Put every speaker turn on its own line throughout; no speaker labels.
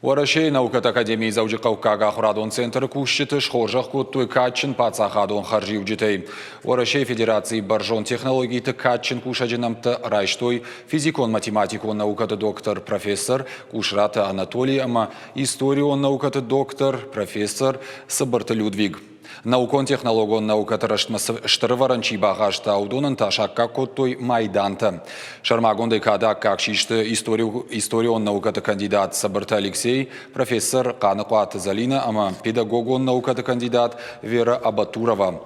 Уӕрӕсейы наукӕты академийы Дзӕуджыхъӕуккаг ахуырадон центры кусджыты схорзӕх кодтой кадджын паддзахадон хӕрзиуджытӕй. Уӕрӕсейы Федерацийы бӕрзонд технологиты кадджын кусӕджы нӕмттӕ райстой физикон-математикон наукӕты доктор, профессор Къусраты Анатолий ӕмӕ историон наукӕты доктор, профессор Цыбырты Людвиг. Наукон-технологон наукӕты рӕзтмӕ цы стыр ӕвӕрӕн чи бахаста, уыдонӕн та саккаг кодтой майдантӕ. Сӕрмагондӕй кады аккаг систы историон наукӕты кандидат Цыбырты Алексей, профессор Хъаныхъуаты Зӕлинӕ ӕмӕ педагогон наукӕты кандидат Вера Абатурова.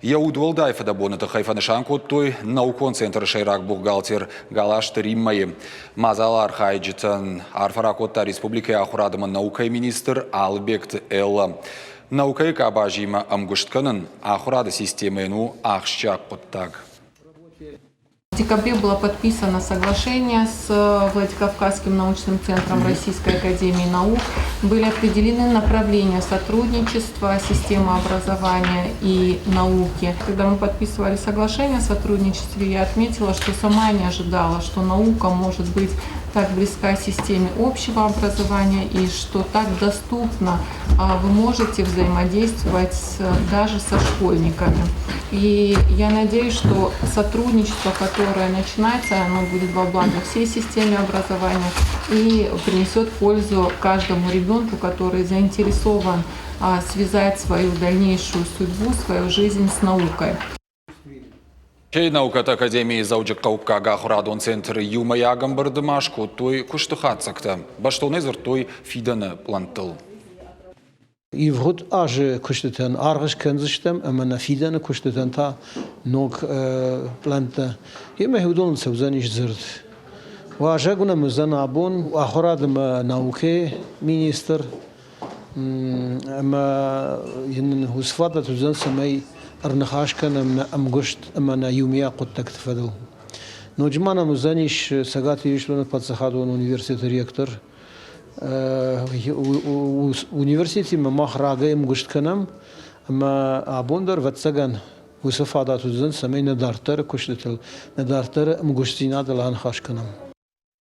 Йӕ удуӕлдай фыдӕбоны тыххӕй фӕнысан кодтой наукон центры сӕйраг бухгалтер Галазты Риммӕйы. Мадзалы архайджытӕн арфӕ ракодта республикӕйы ахуырад ӕмӕ наукӕйы министр Алыбегты Эллӕ. Наукӕйы къабазимӕ ӕмгуыст кӕнын ахуырады системӕйӕн у ахсджиаг хъуыддаг.
В декабре было подписано соглашение с Владикавказским научным центром Российской академии наук. Были определены направления сотрудничества, системы образования и науки. Когда мы подписывали соглашение о сотрудничестве, я отметила, что сама не ожидала, что наука может быть так близка системе общего образования и что так доступно вы можете взаимодействовать даже со школьниками. И я надеюсь, что сотрудничество, которое начинается, оно будет во благо всей системе образования и принесет пользу каждому ребенку, который заинтересован связать свою дальнейшую судьбу, свою жизнь с наукой.
Наукӕты академийы Дзӕуджыхъӕуккаг ахуырадон центры иумӕйаг ӕмбырды ма скодтой куысты хатдзӕгтӕ. Бӕстонӕй дзырдтой фидӕны пълӕнттыл.
Ивгъуыд азы куыстытӕн аргъ скӕндзыстӕм ӕмӕ нӕ фидӕны куыстытӕн та ног пълӕнттӕ. Емӕ уыдоныл цӕудзӕнис дзырд. Уазӕг нӕм уыдзӕн абон ахуырад ӕмӕ наукӕйы министр ӕмӕ йын уыцы фадат уыдзӕн, цӕмӕй ӕрныхас кӕнӕм нӕ ӕмгуыст ӕмӕ нӕ иумиаг хъуыддӕгты фӕдыл. Ноджы ма нӕм уыдзӕнис Цӕгат Ирыстоны паддзахадон университеты ректор. Университетимӕ мах рагӕй ӕмгуыст кӕнӕм, ӕмӕ абон дӕр, ӕвӕццӕгӕн, уыцы фадат уыдзӕн, цӕмӕй нӕ дарддӕры куыстытыл, нӕ дарддӕры ӕмгуыстдзинадыл аныхас кӕнӕм.